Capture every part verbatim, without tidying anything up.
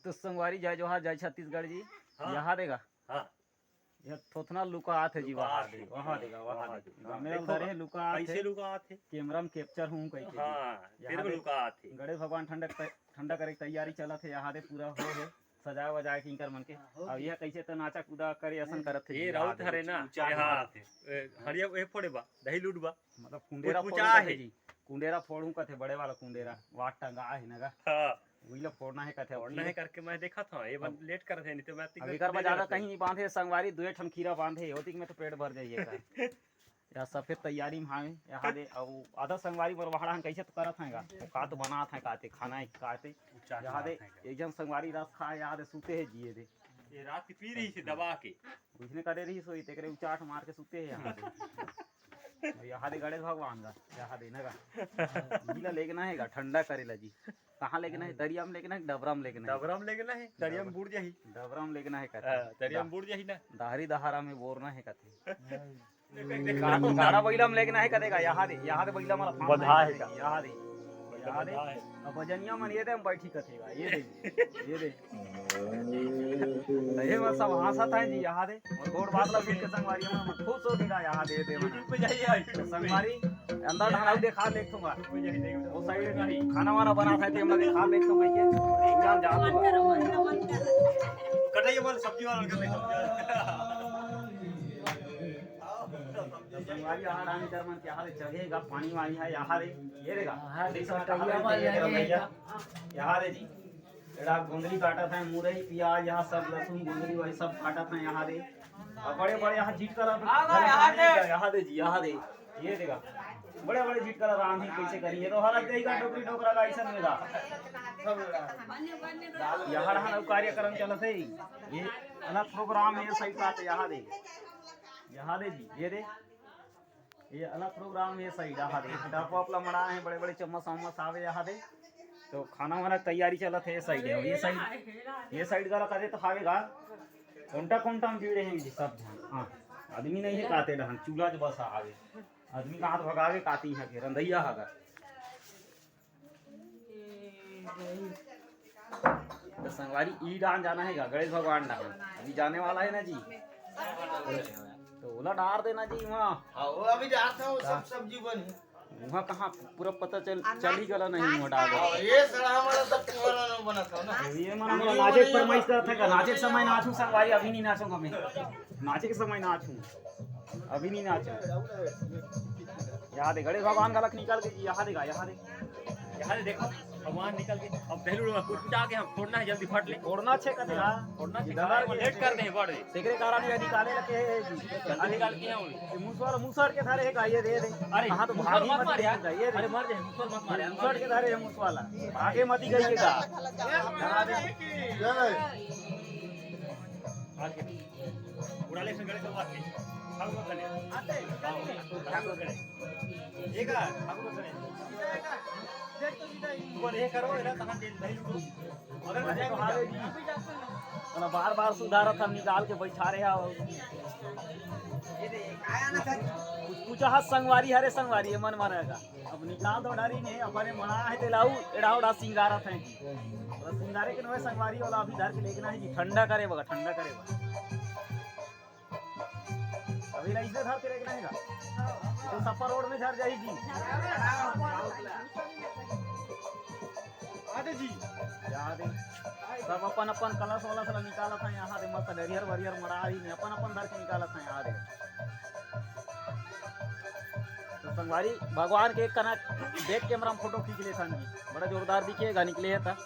तो संगवारी, जय जोहार, जय छत्तीसगढ़ जी। हाँ। यहाँ देगा। हाँ। ये थोथना लुका आथे जी, लुका वहाँ आथे। दे, वहाँ देगा, वहाँ वहाँ दे। दे। हाँ, गामे देखो, अंदर है, लुका आथे। कैसे लुका आथे? कैमरा में कैप्चर हूँ कह के जी। हाँ, यहाँ तेरे में दे, लुका आथे। गणेश भगवान ठंडा क-, ठंडा करे के तैयारी चलत हे, यहाँ दे पूरा हो हे, सजाए वजाए के इनकर मन के। हाँ, हो अब गया। यह कैसे तो नाचा कूदा करे, असन करत हे ये जी, राउत यहाँ दे। हरे ना, ऊंचा यहाँ। हाथ हे। ए, हरिया ए फोड़े बा, दही लूट बा। मतलब कुंडेरा कुछ फोड़ू ऊंचा कथे हे। जी, कुंडेरा फोड़ू कथे, बड़े वाला कुंडेरा, वाट टंगा हे नगा। हाँ। उही ला फोड़ना हे कथे, अब फोड़ना हे करके मैं देखत हूँ, ये बन अब लेट करत हे, नहीं तो मैं अब एकर बर ज्यादा कहीं नहीं बांधे संगवारी, दुए ठन खीरा बांधे, ओतिक में तो पेट भर जाइए का। या सफेद तैयारी में हावे, यहाँ दे, अउ आधा संगवारी मोर वहाड़ा हन कैसे तो करत हैं का, वो का तो बनात हैं काते, खाना है काते, उचाट यहाँ दे, मारत हैं का। एक जन संगवारी रस खा, यहाँ दे सूते है जिए दे। ये रात की पी रही थी दबा के। उसने करे रही सोई, तेकरे उचाट मार के सूते है यहाँ दे। अउ यहाँ दे गणेश भगवान का, यहाँ दे ना का। गीला लेके ना है का, ठंडा करे ला जी। कहाँ लेके ना है? दरिया में लेके ना है, डबरा में लेके ना है? डबरा में लेके ना है, दरिया में डबरा। बूड़ जाही। डबरा में लेके ना है कहते। हाँ, दरिया में बूड़ जाही ना। दहरी दहारा में बोरना है कहते। हाँ। कारा बइला में लेके ना है कदेगा, यहाँ दे, यहाँ दे बइला मला फांद बंधा नहीं है है का? यहाँ दे, बइला यहाँ दे। बंधा है। अब बजनिया मन ये दे हम बैठी कथेगा, ये दे, ये दे। ये मन सब हाँसत हैं जी, यहाँ दे। और गोड़ बात ला सुन के संगवारी मन खुश हो गया, यहाँ दे दे मन। YouTube पे जाइए, YouTube पे। संगवारी अंदर ढाला देखा देख दूंगा। वो side में खाना वाना बना था, ते हम लोग खा देख दूंगा ये। जान जान दूंगा। कटाइए बोल, सब्जी वाला कर ले, सब्जी वाला। संगवारी यहाँ डांग कर मन के यहाँ दे चढ़ेगा, पानी वानी है यहाँ दे, ये देगा। हाँ, देख सकते हैं, कटाइए यहाँ दे, वाला ये देगा ये भैया। यहाँ दे जी। एड़ा गोंदली काटत हैं, मुरई, पियाज, यहाँ सब लहसुन, गोंदली, वही सब काटत हैं यहाँ दे। और बड़े बड़े यहाँ झिटका ला-, हाँ, हाँ, यहाँ दे। यहाँ दे जी, यहाँ दे। ये देगा। बड़े बड़े झिटका ला रांधी कैसे करी? ये तो हालत देगा डोकरी डोकरा का ऐसा में गा। यहाँ रहन अउ कार्यक्रम चलत है। ये अलग program है, सही बात है, यहाँ दे। यहाँ दे जी, ये दे। ये अलग program, ये side, आहा दे, टप वप ला मड़ा है, बड़े-बड़े चम्मच वम्मच आवे, आहा दे। तो खाना वाना के तैयारी चलत है, ये side है, ये side, ये side करा करे तो हावे गा। कोंटा कोंटा में भीड़ है जी सब झन। हाँ, आदमी नहीं है काते डहन, चूल्हा जो बस आवे। आदमी कहाँ तो भगावे काती है के, रंधैया हगा। तो संगवारी, ई डाहन जाना है का? गणेश भगवान डाहन। अभी जाने वाला है ना जी। तो ओला डार देना जी वहाँ। हाँ, वो अभी जाता हूँ, सब हाँ। सब्जी बनी। वहाँ कहाँ पूरा पता चल, चल ही गला नहीं वहाँ डार देना। हाँ, ये सड़ा हमारा सब तुम्हारा ना बना था ना। ये मन ये हमला वो नाचे के नहीं फरमाइश बना। करत है का? नाचे के समय नाचूं संगवारी, अभी नहीं नाचूंगा मैं। नाचे के समय नाचूं। अभी नहीं नाचा। यहाँ दे, गणेश भगवान का लख निकाल के, यहाँ देगा, यहाँ दे। यहाँ दे, देखो, भगवान निकल के। अब पहलू लोग कुछ कुछ आगे हम फोड़ना है, जल्दी फट ले। फोड़ना छे का देगा। फोड़ना छे, इधर गाड़ी में लेट कर दे, बढ़ दे। तेरे कारण ये निकाले लगे हैं जी। जल्दी निकाल के आओ। ये मुसवार, मुसवार के धरे है का, ये दे दे। अरे, हाँ, तो मुसवार भागी मत मत मार यार। दे, ये दे। अरे, मर जाए, मुसवार मत मार यार, मर मुसवार के जाए। धरे है मुसवाला। आगे मत ही गई का। यहाँ दे। जय। आगे। उड़ाले से गणेश भगवान के। ठाकुर गणेश। आते, ठाकुर गणेश। एक आ, ठाकुर गणेश। ऊपर ये करो, इधर कहाँ दे, दही लूटो। अगर मैं जाए तो हारे जी। ना बार बार सुधारत हम निकाल के बैठा रहे हो। कुछ पूछा हाथ संगवारी, हरे संगवारी, ये मन मारेगा। अब निकाल तो डारी नहीं, अपने मना है ते लाऊ, एड़ा ओड़ा सिंगारत है जी। ओला सिंगारे के नोहे संगवारी वाला अभी धर के लेके ना है जी, ठंडा करे बगा, ठंडा करे बगा। अभी ना इसे धर के लेके ना है का? तो सप्पा रोड में झर जाई जी। आदे जी। जा दे। सब अपन अपन कलश वलश ला निकालत हैं यहाँ दे, मस्त नरियर वरियर मड़ा रही ने, अपन अपन धर के निकालत हैं यहाँ दे। तो संगवारी, भगवान के एक कना back camera में फोटो खींच लेथन जी, बड़ा जोरदार दिखेगा, निकले है त।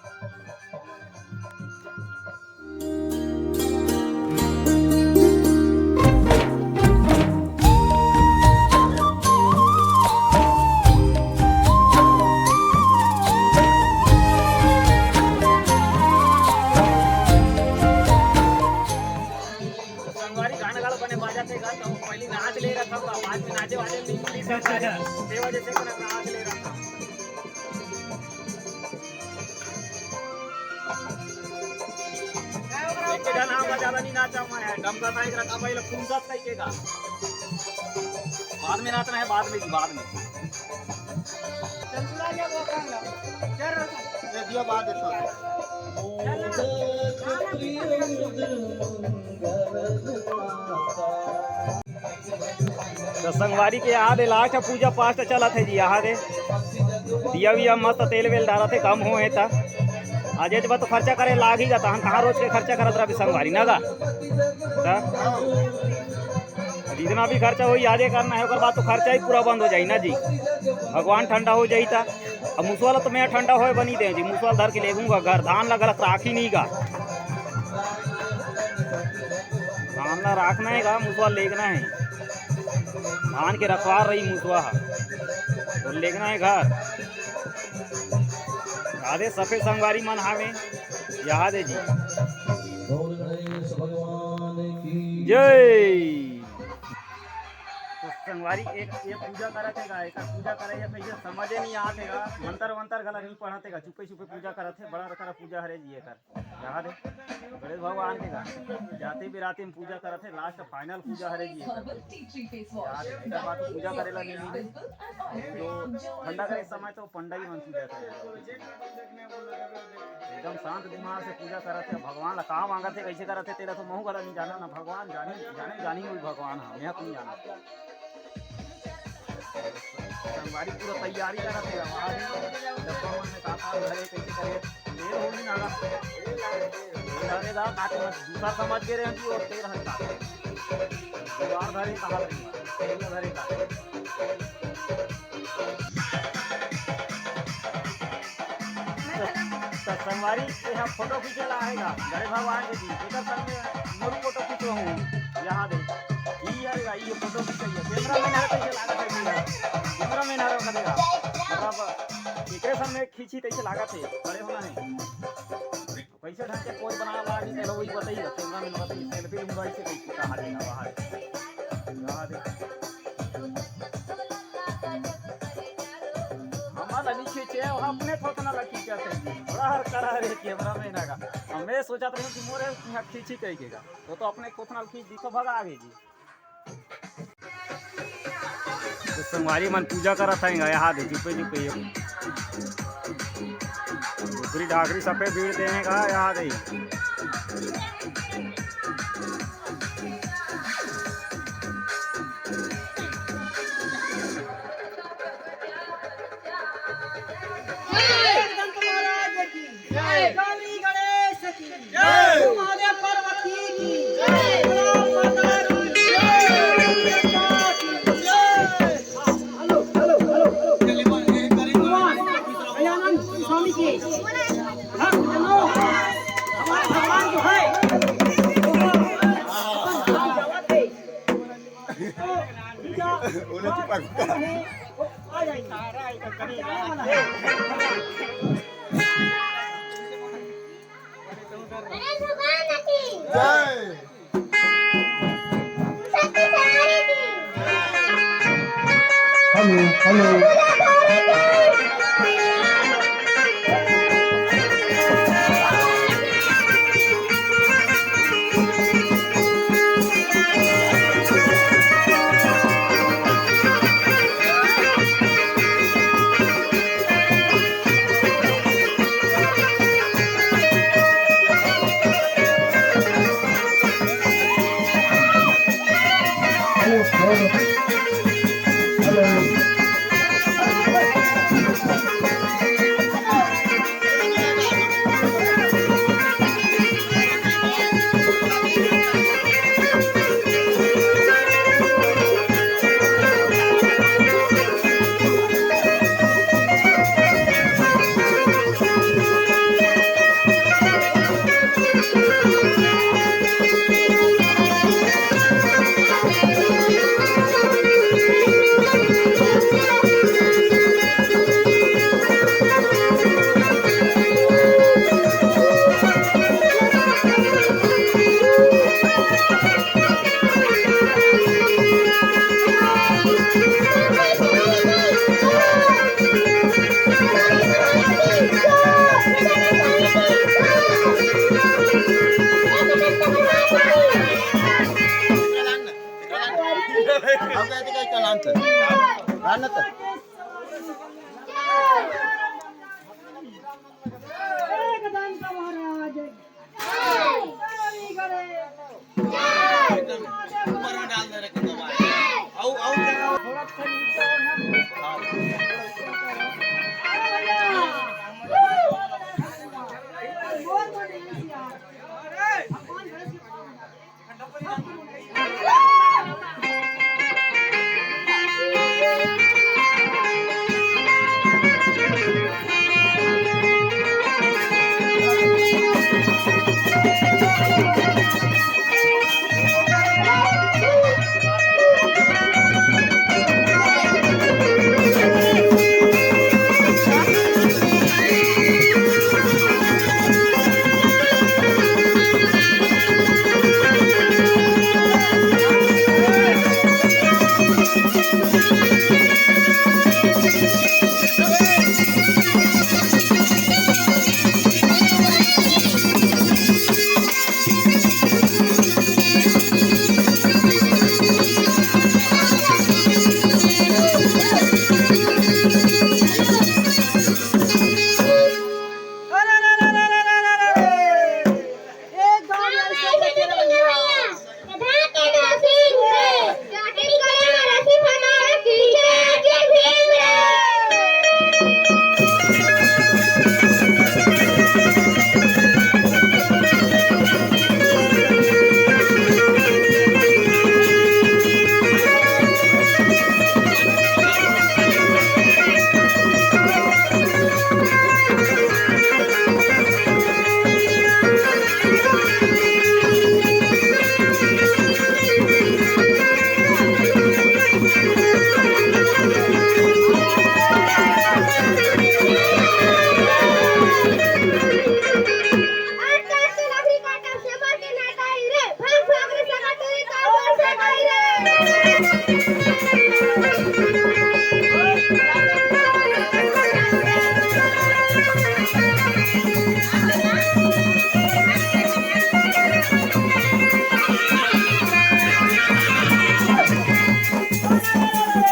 संगवारी गाना गाना बने बाजा थे गा, तो पहले नाच ले रहा था, बाद में नाचे वाले नहीं मिली संगवारी, ते वजह से कना नाच ले रहा था। एक जन हम ज्यादा नहीं नाचा मैं, डमका साइड रखा भाई, लोग फुंसत कहीं के गा। बाद में नाचना है, बाद में, बाद में। ये दिया बात है सर। त संगवारी के यहाँ दे last पूजा पाठ चलत हे जी। यहाँ दे दिया विया मस्त तेल वेल डारत हे, कम होहे त। आज एच बा तो खर्चा करे लाग ही जाता, हम कहाँ रोज के खर्चा करत रहा संगवारी ना गा। त जितना भी खर्चा होही, यादे करना हे, ओकर बाद तो खर्चा ही पूरा बंद हो जाही ना जी। भगवान ठंडा हो जाही त। अब मुसवा ला तो मैं ठंडा होए बनी दे जी, मुसवा ला धर के लेगूंगा घर। धान ला गलत राखी नहीं गा, धान ला राखना हे गा, मुसवा लेगना हे। धान के रखवार रही मुसवा हा, तो लेगना हे घर। राधे सफेद संगवारी मन हावे, याद हे जी। बोल गणेश भगवान की जय। तो संगवारी एक ये पूजा करत हे गा, एकर पूजा करे ये कइसे समझे नहीं आत हे गा, मंतर वंतर गला नहीं पढ़त हे गा, चुपे चुपे पूजा करत हे, बड़ा रखा पूजा हरे जी एकर। यहाँ दे गणेश भगवान के गा, जाते बिराते में पूजा करत हे, last final पूजा हरे जी एकर। यहाँ दे, एकर बाद तो पूजा करे ला नहीं मिली। जो ठंडा करे समय तो पंडा ही मन पूजा करे। एकदम शांत दिमाग से पूजा करत हे। भगवान ला का मांगत हे, कइसे करत हे, तेला तो महू घला नहीं जाना ना। भगवान जानी, जाने जानी हुई भगवान, हम यहाँ कोई जाना। संगवारी पूरा तैयारी करत हे। आवाज डब्बा मन में का का धरे, कइसे करे, तेल होही ना गा। तेल डाले गा, बात मत दूसरा समझ के रहे कि वो तेल हल्का। जुगाड़ धरे कहा, तेल धरे का। त संगवारी, ये हम फोटो खींचे ला आएगा, गणेश भगवान के जी, एकर संग में मोर फोटो खींचो हूँ, यहाँ दे। ई हरे गा, ई फोटो खींचो, ये कैमरा मैन हरे, कैसे लागत हे, कैमरा मैन हरे, करेगा। मतलब, एकरे सामने खींची, तैसे लागत हे, खड़े होना है। कैसे ढंग के पोज बनावे लागी, चलो वही बताइए, कैमरा मैन बताइए, सेल्फी लूंगा, इसे कैसे कहा देगा बाहर। यहाँ दे। हमारा नहीं खींचे, हम अपने थोथना ला खींचा थे। बड़ा हर करा रे कैमरा मैन आगा। हमें सोचा था कि मोरे यहाँ खींची कही के गा। तो, तो अपने थोथना ला खींच दी तो भगा आगे जी। तो संगवारी मन पूजा करत हे गा, यहाँ दे चुपे चुपे ये। डोकरी डाकरी सफेद भीड़ दे हे गा, यहाँ दे। जय। काली गणेश की जय। महादेव पार्वती की जय। राम माता की जय। Hello, hello, hello, hello. भगवान दयानंद स्वामी के भक्त जनों, हमारे भगवान जो है, वो अपन धाम जावत हे। तो पूजा पाठ करना है, वो आ जाएंगे। गणेश भगवान की जय। शक्ति सारे की। Hello, hello. पूजा सारे की।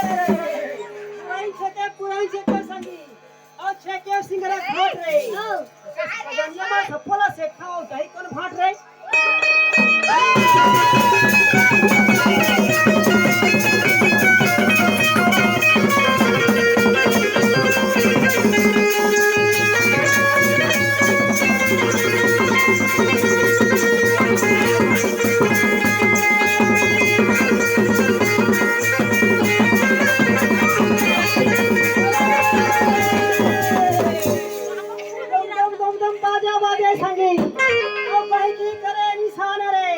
पुराइन छेके, पुराइन छेके संगी। अउ छेके सिंगरा घाट रे। हाँ। दुनिया में सफल से खाओ, जाई कौन भाट रे? दम, दम, दम, दम, बाजा बाजे संगी। ओ भाई की करे निशान रे।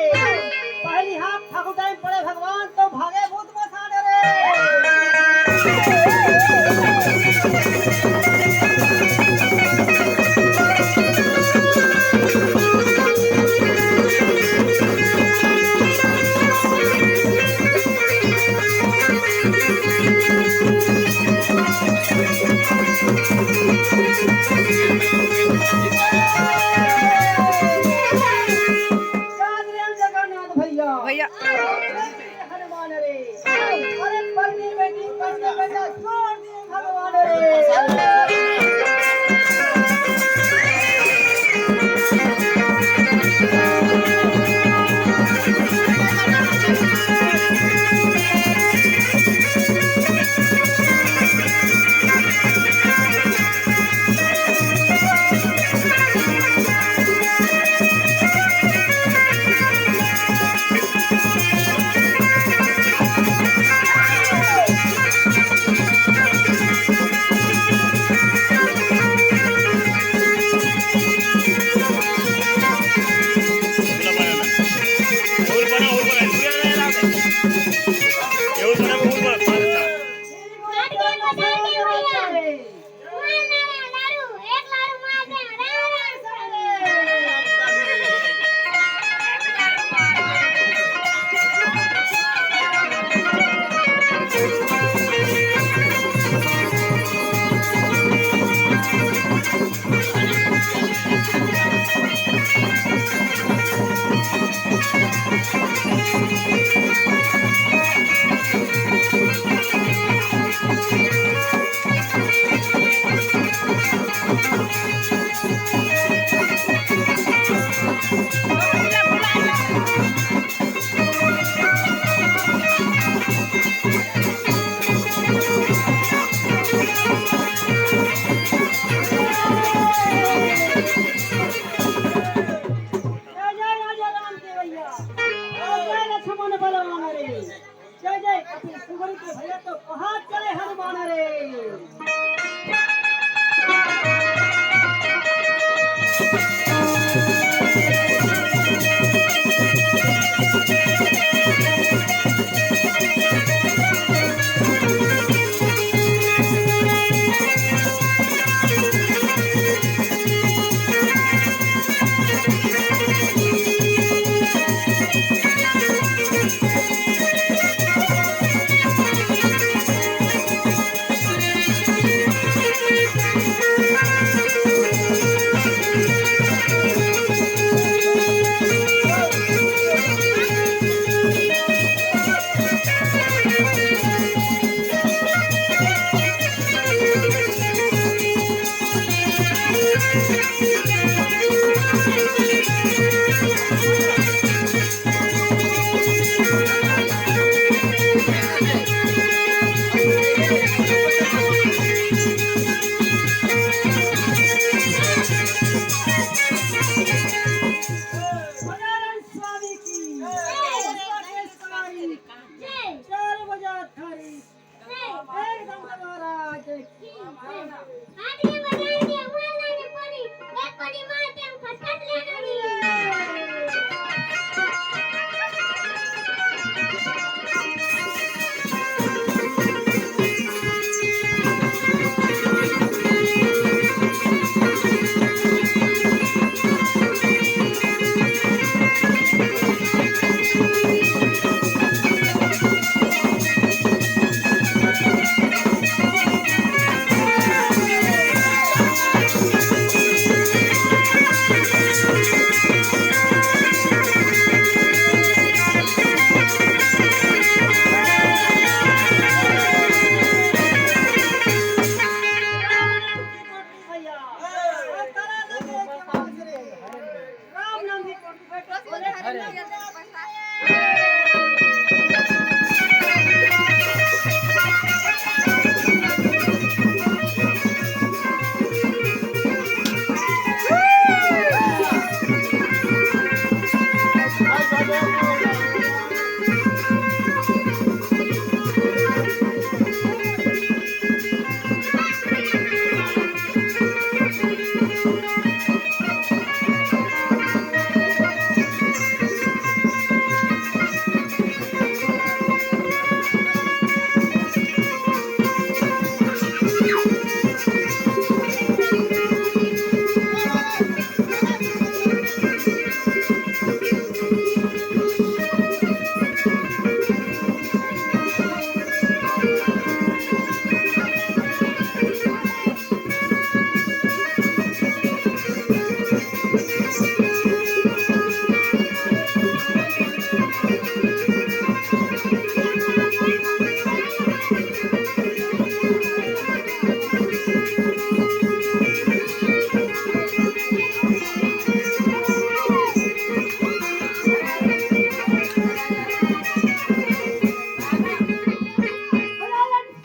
पहली हाथ ठाकुर टाइम पड़े भगवान तो भागे भूत मसान रे।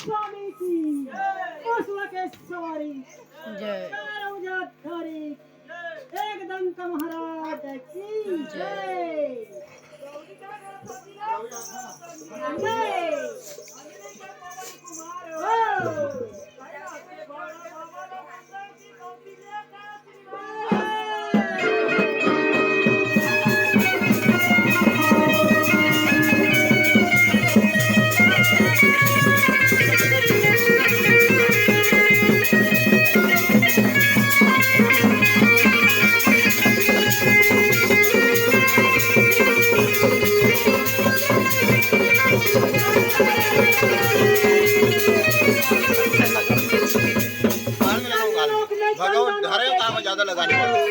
स्वामी की, पशुओं के सवारी, जय। चारों जगत धारी, एकदंत महाराज की जय। जय। भगवान धरे काम ज्यादा लगाने वाला।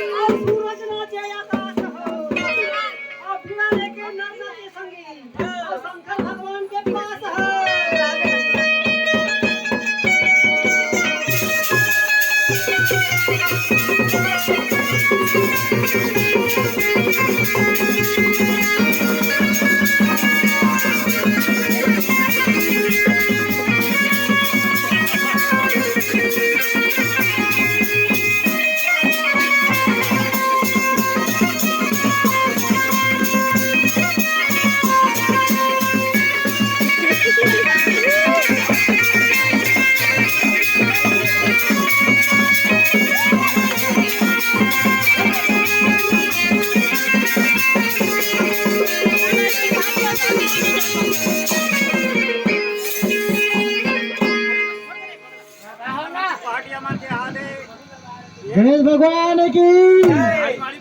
गणेश भगवान की,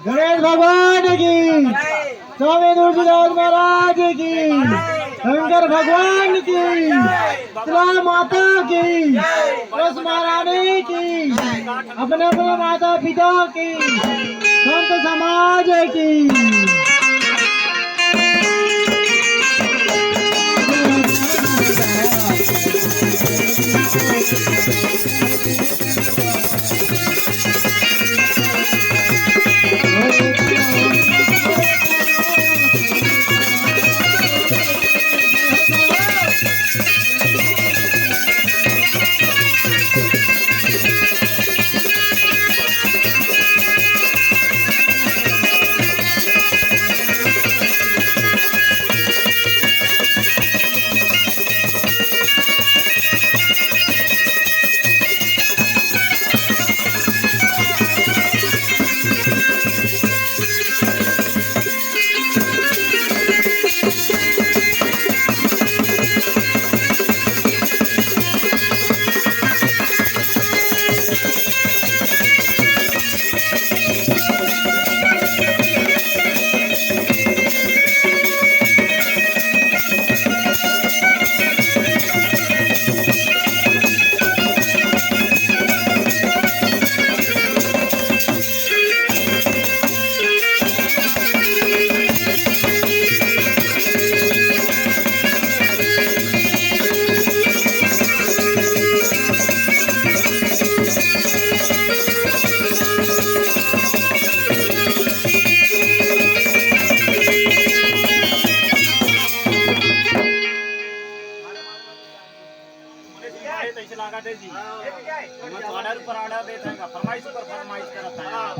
गणेश भगवान की, स्वामी तुलसीदास महाराज की, शंकर भगवान की, शीतला माता की, तुलसी महारानी की, अपने अपने माता पिता की, संत समाज की।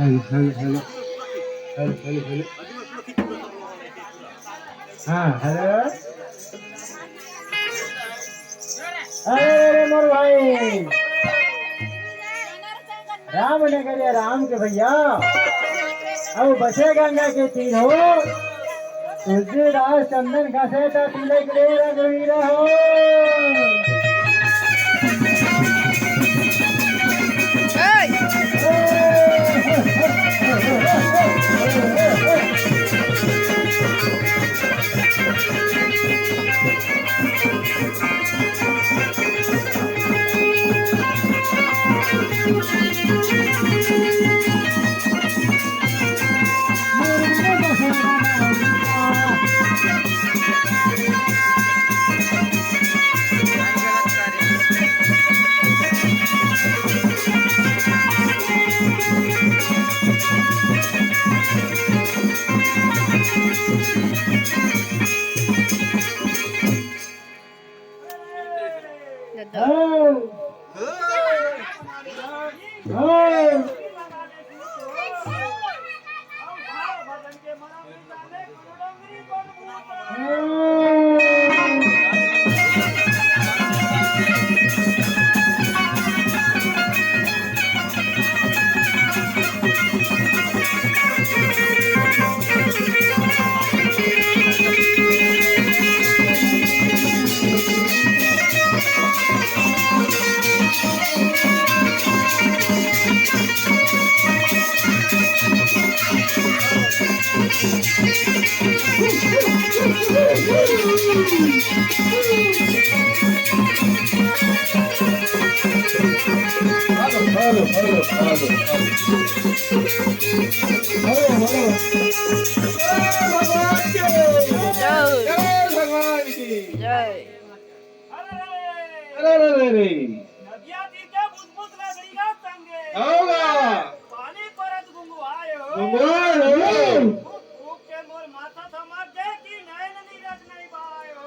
Hello, hello, hello. Hello, hello, hello. हाँ, हेलो। अरे, अरे, मोर भाई। राम नगरिया राम के भैया। अब बसे गंगा के तीर हो। तुलसीदास चंदन घसेटा तिलक ले रघुवीर हो। Hello, hello, hello, hello. Hello, hello. जय भगवान की। जय। जय भगवान की। जय। अरे, अरे, अरे। नदिया तीर के बुदबुद लगड़ी का संगे। आओगा। पानी परत गुंगुआए हो। गुंगुआए हो। फूक, फूक के मोर माथा थमक दे कि नैन नीरज नहीं बहाए हो।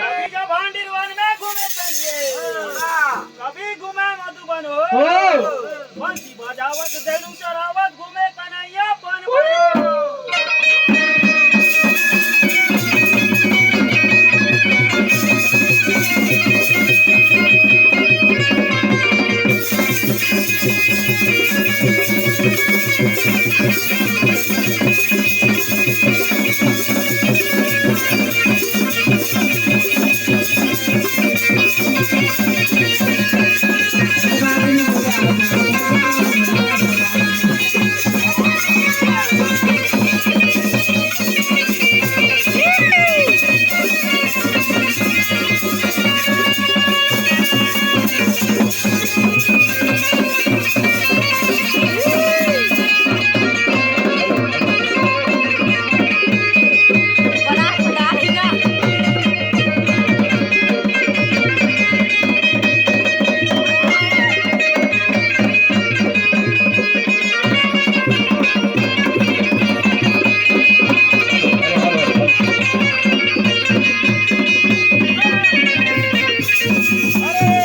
कभी जब भांडिर वन में घूमे चलिए, कभी घूमे मधुबन हो। हो। बंसी बजावत, धेनु चरावत, घूमे कन्हैया बन बन। अरे!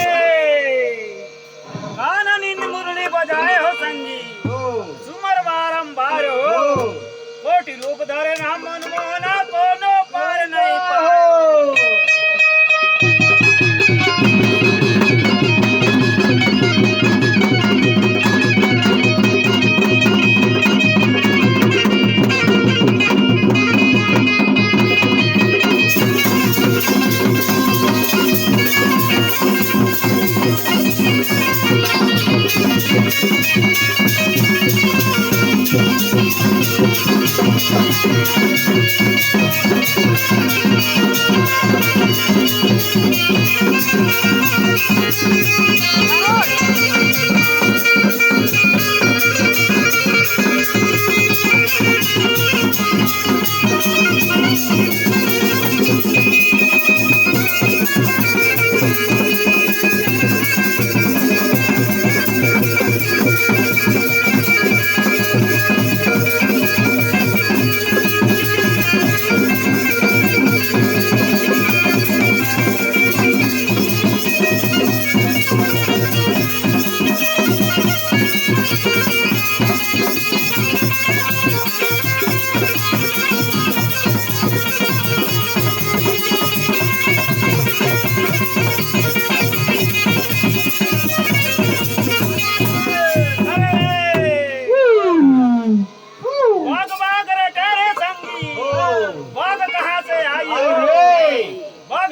काना नींद मुरली बजाए हो संगी। हो। सुमर बारंबार हो। हो। कोटि रूप धरे नाम मनमोहना, कोनो पार नहीं पाए। हो।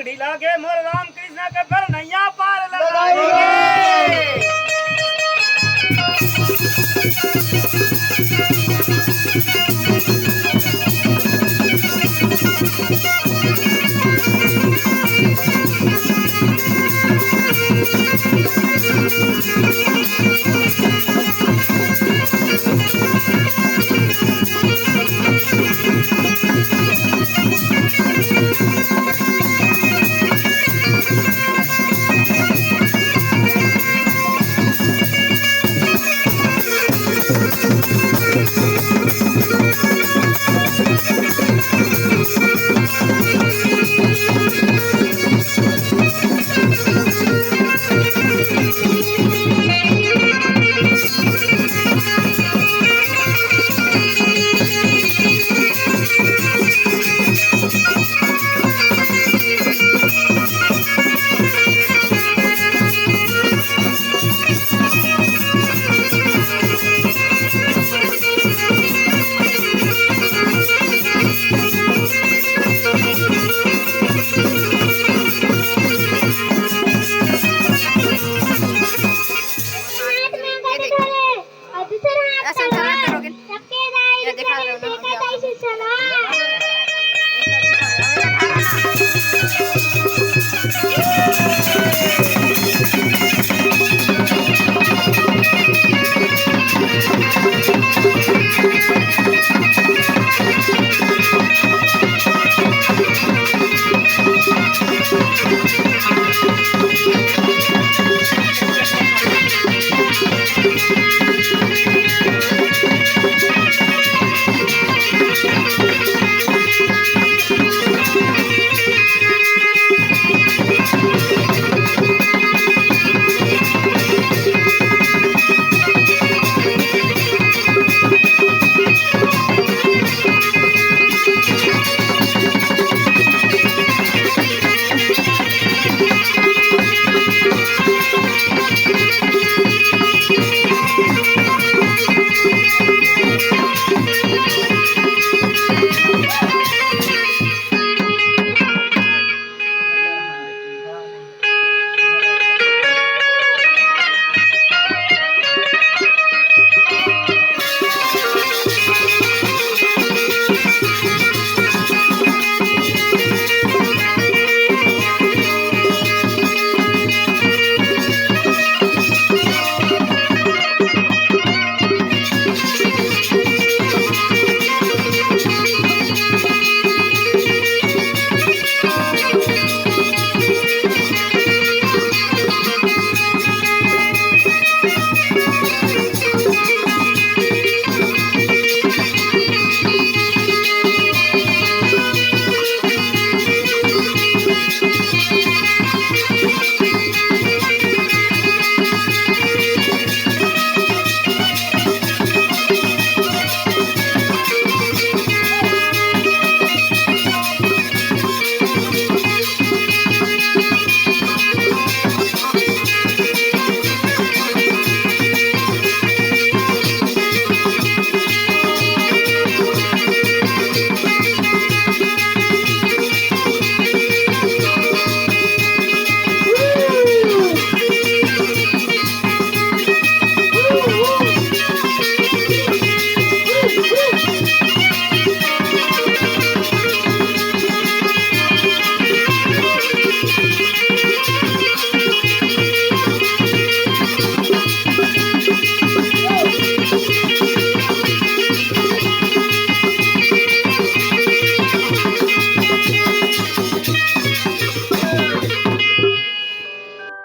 ढीला के मोर राम कृष्ण के फेर नैया पार लगाई।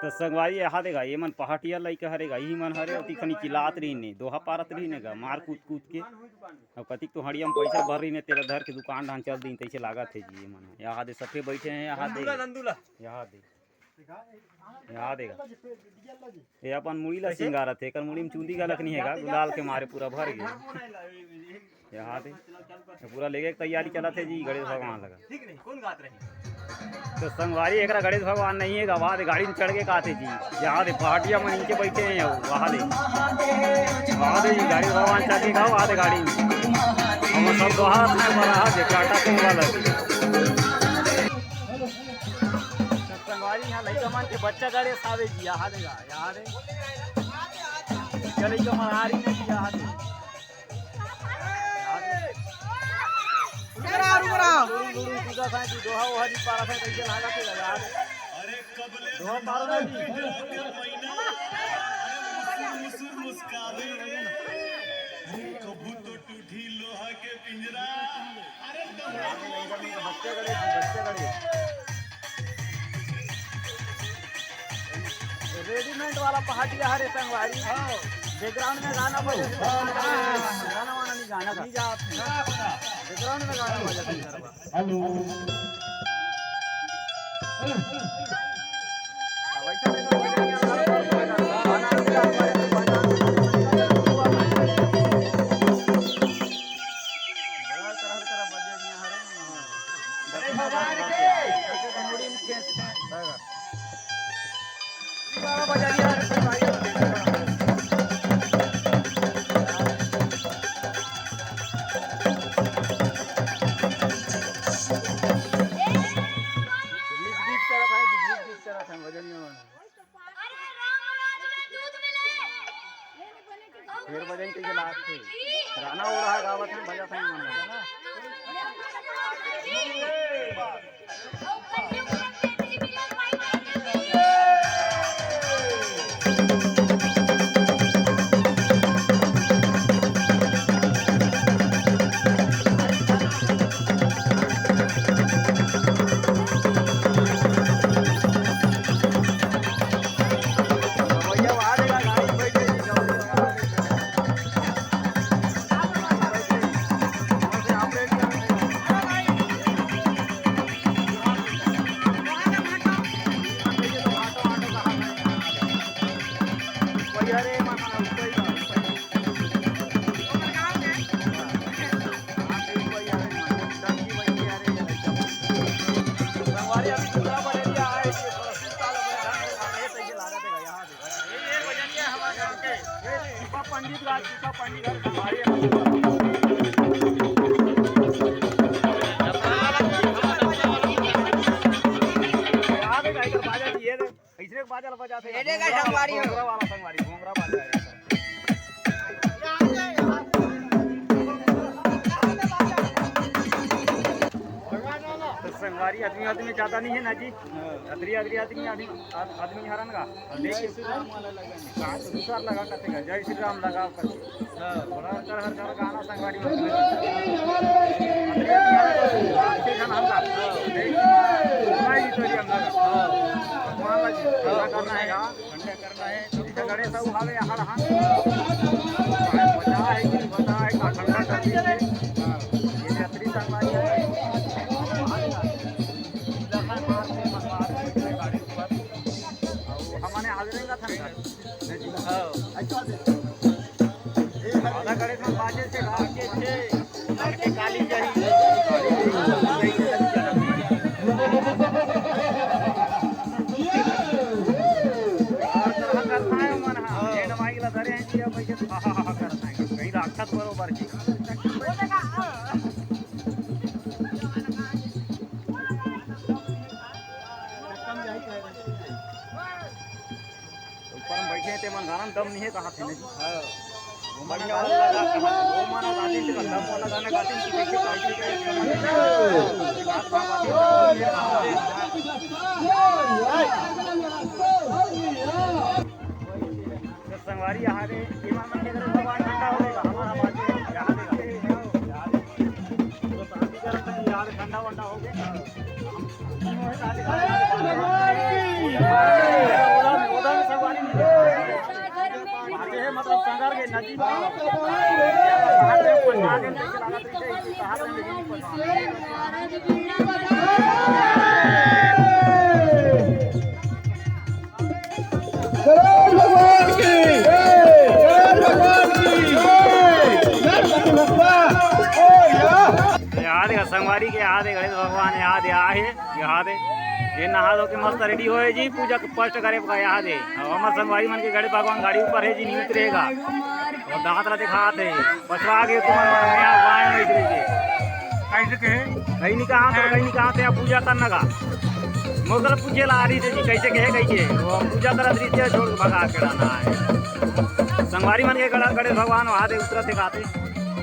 त संगवारी, एहा दे गा, ये मन पहाटिया लइका हरे गा, इही मन हरे, ओती खनी चिल्लात रहिन हे, दोहा पारत रहिन हे गा, मार कूद कूद के। अब कतिक तो हड़िया म पइसा भर रहिन हे, तेला धर के दुकान डाहन चल दीन, तइसे लागत हे जी, ये मन ह। एहा दे सफे बइठे हे, एहा दे। नंदूला, नंदूला। एहा दे। एहा दे गा। ये अपन मुड़ी ला सिंगारत हे, एकर मुड़ी म चूंदी घलक नइ हे गा, गुलाल के मारे पूरा भर गे। एहा दे, ये पूरा लेगे के तैयारी चलत हे जी गणेश भगवान लगा। त संगवारी, एकरा गणेश भगवान नइ हे गा, एहा दे गाड़ी म चढ़ के का थे जी। एहा दे पहाटिया म नीचे बइठे हे, अउ एहा दे, एहा दे जी गणेश भगवान चढ़ के गा, एहा दे गाड़ी म। हम सब दोहा था बड़ा हा जे टाटा को वाला जी। इहाँ लइका मन के बच्चा गड़े सावे जी, यहाँ देगा, यहाँ दे। चल, लइका मन आ रही है जी, यहाँ दे। रुक रहा, रुक रहा। लुड़ू, लुड़ू, कूदा था जी, दोहा, वोहा जी, पारा था, कैसे लागा थे, लगा दे। दोहा पारा था जी। मुसुर मुसुर मुस्कावे। अरे, कभू तो टूटी लोहा के पिंजरा। अरे, बच्चा गड़े, बच्चा गड़े। रेडीमेड वाला पहाटिया हरे संगवारी। हाँ। बैकग्राउंड में गाना बजे। हाँ। गाना वाना नहीं गाना का। नहीं जात। बैकग्राउंड में गाना बजे। हेलो। फिर बजन के लास्ट थे। राना उड़ा गावत है, बजा था मन। पंडित राज, पंडित घर। कैसे एक बाजा बजाते हैं? एडे का संगवारी हो। घोंगरा वाला संगवारी, घोंगरा बाजा है। तो संगवारी आदमी, आदमी ज्यादा नहीं है ना जी। अदरी, अदरी आदमी, आदमी, आदमी हरन का। लेकिन कहाँ तो दूसरा लगा करते हैं, जय श्री राम लगा करते। हाँ, बड़ा कर हर घर गाना संगवारी में। अरे, अभी यहाँ पर पाँच छह जन हम लोग। हाँ। नहीं, नहीं, तो ये हम लोग। हाँ। भगवान का झंडा करना है, हाँ। झंडा करना है। तो गणेश साहू हावे यहाँ रहा। बचा है कि बचा है, का ठंडा कर दी है। हाँ। ये छतरी संगवारी है। हमारे हाजिर का था। हाँ। अच्छा से। आधा घड़ी में बाजे से भाग के छे, लड़के काली जाही। और तरह करता है मन, हाँ। ये नवाई ला धरे हैं जी, अब ऐसे हा, हा, हा, हा करता है। कहीं राक्षस बरोबर की। ऊपर में बैठे हैं, ते मन गाना में दम नहीं है, कहा थे नहीं। हाँ। वो मन गाना लगा, वो मन गाती थी, दम वाला गाना गाती थी, कैसे गाती थी, कैसे गाती थी। तो संगवारी यहाँ रे, ये मन के भगवान ठंडा हो गया, हमारा बात है, यहाँ देगा। तो शांति करते हैं, यहाँ ठंडा वंडा हो गया। मतलब संगर के नदी में गणेश भगवान की, गणेश भगवान की जय। गणपति बप्पा मोरया। याद है संगवारी के, याद है गणेश भगवान, याद है, आहे, याद है। ये नहा धो के मस्त रेडी होए जी, पूजा के फर्स्ट करे का याद है। अब हमर संगवारी मन के गणेश भगवान गाड़ी ऊपर है जी, नहीं उतरेगा। और दांत ला दिखात है, पछवा के तुम्हारा यहाँ बाएं में उतरेगी। कैसे कहे? कहीं नहीं कहा तो, कहीं नहीं कहा थे, आप पूजा करना का। मोर करा पूछे ला आ रहिस हे जी, कइसे कहे, कइसे? वो पूजा करत रहिस हे, छोड़ के भगा के रहना हे। संगवारी मन के गड़ा गड़े भगवान वहा दे उतरत हे गाते।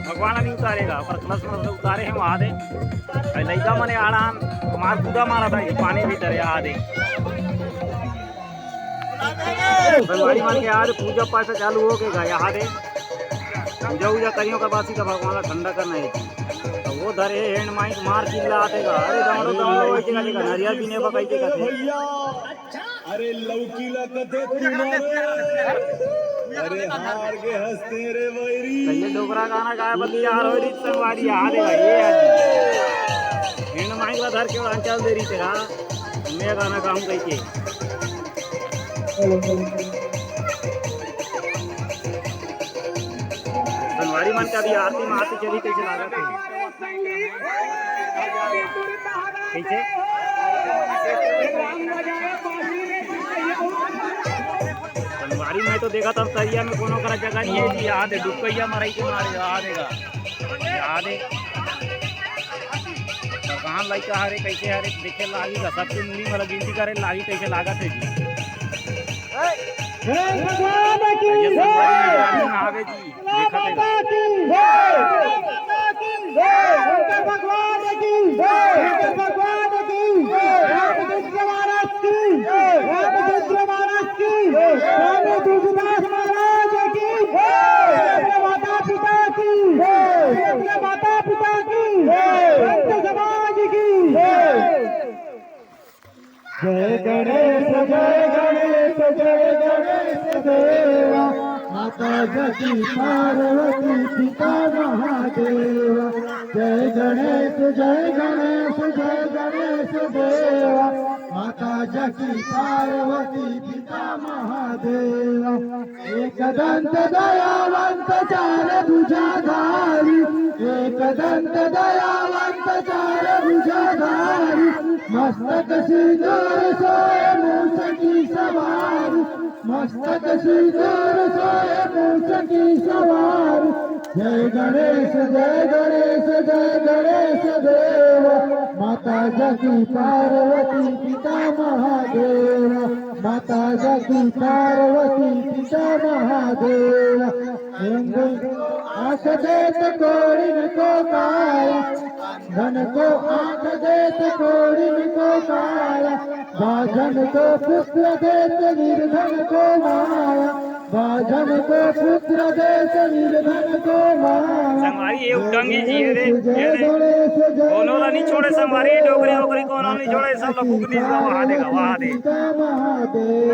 भगवान अभी उतारेगा, ओकर कलश में से उतारे हे वहा दे। अरे लइका मन आड़ान मार कूदा मारत हे, पानी भीतर हे, आ दे। संगवारी मन के आज पूजा पाठ चालू हो गए गा, यहाँ दे। पूजा उजा करियो का बासी का भगवान ला ठंडा करना हे जी। तो वो धरे हे hand mic, मार चिल्लात हे गा, "अरे दमड़ो, दमड़ो," कइसे का देखा, नरिया भी नहीं बकाई के कथे। भैया, अरे लौकी ला कथे तुम्हारे, अरे हार के हंसते रे वैरी। तो ये डोकरा गाना गाए बदली यार हो रही संगवारी, आ दे भाई, ये आज hand mic ला धर के उड़ान चल दे रही तेरा। मैं गाना गाऊं कइसे? संगवारी मन का भी आरती मारती चली कइसे लागत हे? कइसे? संगवारी में तो देखा था तरिया में कोनो करा जगह नहीं हे जी, यहाँ दे डुबकैया मरई के मारे, यहाँ देगा, यहाँ दे। तो कहाँ लइका हरे, कइसे हरे, देखे लागी का, सबके मुड़ी वाला गिनती करे लागी, कइसे लागत हे जी? हे भगवान की ये जय। संगवारी में आवे जी, देखा माता देगा। की जय। शंकर भगवान की जय। शंकर भगवान की जय। रामचंद्र महाराज की जय। रामचंद्र महाराज की जय। स्वामी तुलसीदास महाराज की जय। अपने माता पिता की जय। अपने माता पिता की जय। भक्त समाज की जय। जय गणेश, जय गणेश, जय गणेश देवा, माता जकी पार्वती पिता महादेवा। जय गणेश, जय गणेश, जय गणेश देवा, माता जकी पार्वती पिता महादेवा। एकदंत दयावंत चार भुजाधारी, एकदंत दयावंत चार भुजाधारी, मस्तक सिंदूर सोए मूस की सवारी, मस्तक सिंदूर सोए मूस की सवारी। जय गणेश, जय गणेश, जय गणेश देव, माता जकी पार्वती पिता महादेव, माता जकी पार्वती पिता महादेव। हिंदू आंख देत कोड़िन को काया, धन को आंख देत कोड़िन को काया, बाझन को पुत्र देत निर्धन को माया, बाझन को पुत्र देत निर्धन को माया। संगवारी ये उटंगी जी हे रे, जय ये रे। गणेश, जय कोनो ला नहीं छोड़े संगवारी, डोकरी वोकरी कोनो ला नहीं छोड़े, सब ला फूक दीस गा, वहा देगा, वहा दे। पिता महादेव,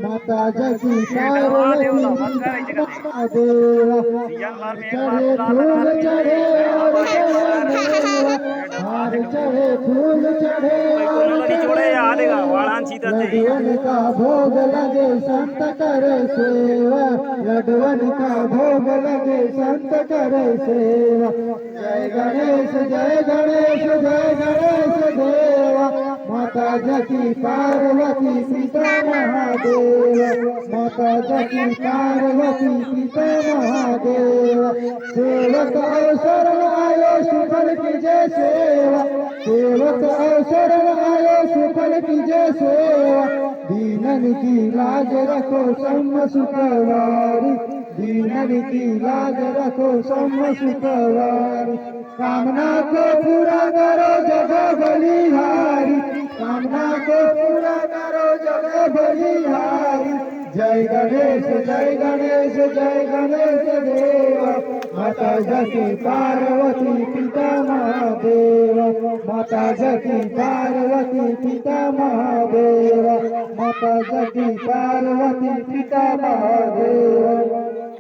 माता जकी ये डरवा दे वाला, पार्वती मत करे जी। महादेव। सियान मार में एक बार चढ़े उड़ा फूल लगा दे। चढ़े और चढ़े मेवा, हार चढ़े फूल चढ़े भाई, और कोनो ला नहीं छोड़े, चढ़े यहाँ देगा, मेवा। वाड़ान सीधा दे। लड्डुअन का भोग लगे संत करे सेवा, लड्डुअन का भोग लगे संत करे सेवा। जय गणेश, जय गणेश, जय गणेश देवा, माता जकी पार्वती पिता महादेव, माता जकी पार्वती पिता महादेव। सेवक अवसर आयो सुफल कीजे सेवा, सेवक अवसर आयो सुफल कीजे सेवा। दीनन की लाज रखो सम सुखवारी, दीनन की लाज रखो सम सुखवारी। कामना को पूरा करो जगो बलिहारी, कामना को पूरा करो जगो बलिहारी। जय गणेश, जय गणेश, जय गणेश देवा, माता जकी पार्वती पिता महादेवा, माता जकी पार्वती पिता महादेवा, माता जकी पार्वती पिता महादेवा।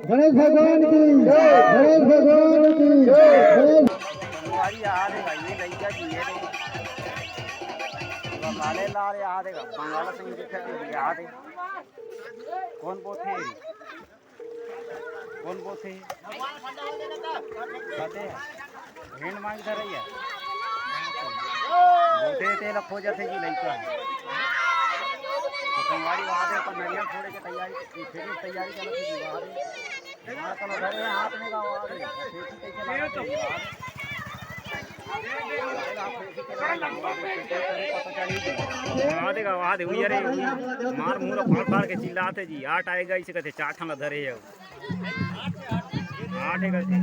गणेश भगवान की जय, गणेश भगवान की जय। गणेश संगवारी आ रे भाई, ये लइका जी, ये रे। लाले लाल आ रे, बंगाल से दिखत हे, आ रे। कोन बोथे? कोन बोथे? कथे? Hand mic धरइया। बोथे तेला खोजत हे जी लइका। तो संगवारी वहाँ दे पर नरिया फोड़े के तैयारी, फेंके के तैयारी करत हे जी वहाँ दे। हमारा तो धरे हाथ में गाँव आ रे। फेंकी कैसे लागत हे जी वहाँ दे। वहाँ देखा, वहाँ दे, उही, अरे, उही, मार मुँह ला फाड़ फाड़ के चिल्लात हे जी, आठ आएगा, इसे कहते चार ठन ला धरे हे। आठ हे कहते,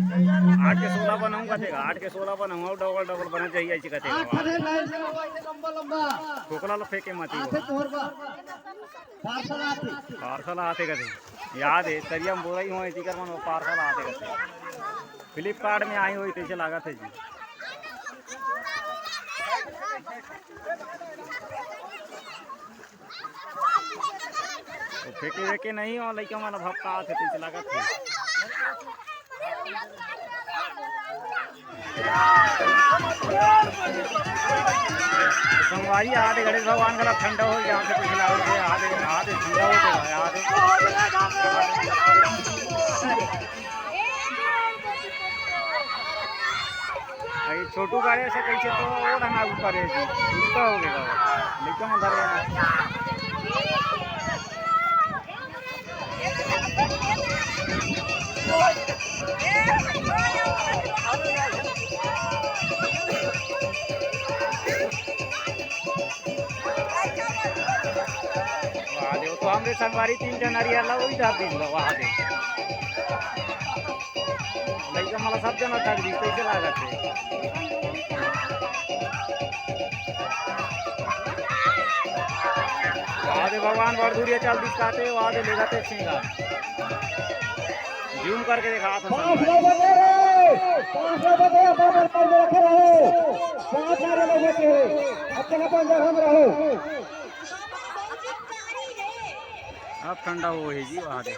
आठ के सोलह बनाऊँ कहते, आठ के सोलह बनाऊँ, डबल डबल बना चाहिए, इसे कहते। आठ ठन हे, लाइन से लंबा लंबा। खोखला ला फेंके मत ही। आठ हे तोहर बा। पार्सल आथे। पार्सल आथे कहते। याद हे, तरिया में बोरई होय, तिकर मन वो पार्सल आथे कहते। फ्लिपकार्ट में आई होही, तइसे लागत हे जी। वो फेंके वेके नहीं हो, लइका मन भपका आथे, तइसे लागत हे। संगवारी, आदे गणेश भगवान का ठंडा हो गया, आदे कुछ ना हो गया, आदे, आदे ठंडा हो गया, आदे। अरे छोटू गाड़ी से कैसे तो वो ढंगा ऊपर है जी, उल्टा हो गया, लइका मन धरे हैं। वाह, देखो तो हमरे संगवारी तीन जन हरियर ला वही डाल दिन वाह दे। लइका मन ला सब जना डाल दी, कैसे लागत हे? वाह दे भगवान, बड़ दूरिया चल दिस काटे, वाह दे ले जाते सिंगा। जूम करके दिखा था पाँच संगवारी। नंबर बने रहे, पाँच नंबर बने, अपना नंबर में रखे रहो। पाँच नंबर लोगों के, अपने अपन जगह में रहो। अब ठंडा हो हे जी, वाह दे।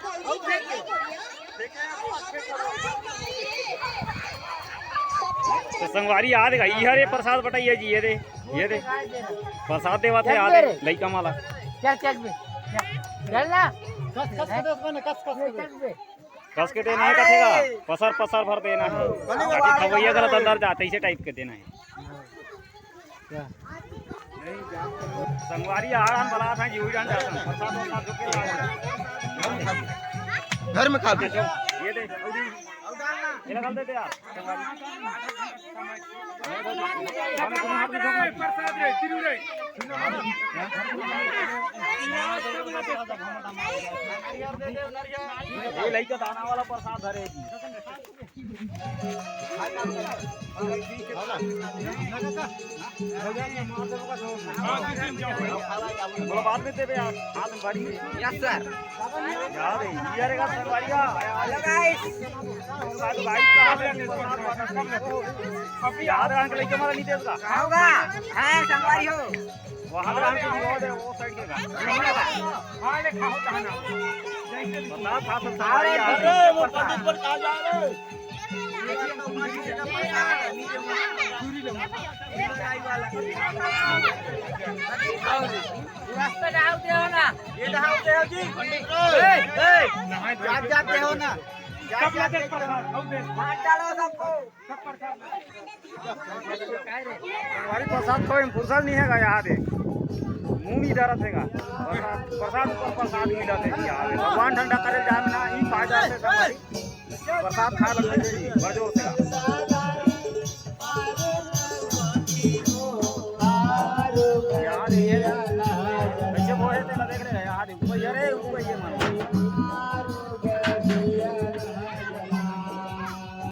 तो संगवारी, आ दे, ये हरे प्रसाद बटाइए जी, ये दे, ये दे। प्रसाद देवत हे, आ दे, लइका मन ला। चल, चल बे। चल ना। कस, कस के दे, कस, कस के दे। चल बे। कस के देना हे, कथेगा? पसर, पसर भर देना हे। ताकि खवैया गलत अंदर जाते, इसे टाइप के देना हे। संगवारी, आड़न बला था, जीव जान जाता। घर में खा दे। ये दे, ये लगा दे यार। ये लइका दाना वाला प्रसाद धरे जी। बोलो, बाद में देबे यार, हाथ में भारी है। Yes sir. यार, ये रे का संगवारी का। हेलो गाइस। यार, अंकल, लइका मन ला नहीं देगा। होगा। हाँ, संगवारी हो। वहाँ पे हमको वो दे, वो साइड के का। हाँ, ले खाओ, खाना। बता, था, था, था, अरे, यार, अरे, वो पता। पंडित पर कहाँ जा रहे हो? रास्ता डाल दे हो ना। ये डाल दे हो जी। पंडित। ए, ए, जात, जात दे हो ना। जात, जात दे हो। मार डालो सबको। हमारी प्रसाद खावे में फुर्सत नहीं है यार, मुंह नहीं धरत है। प्रसाद, प्रसाद ऊपर प्रसाद मिलत है यार, भगवान ठंडा करे जाए ना, ई फायदा है संगवारी। प्रसाद खाए लगते जी, बड़ जोर से।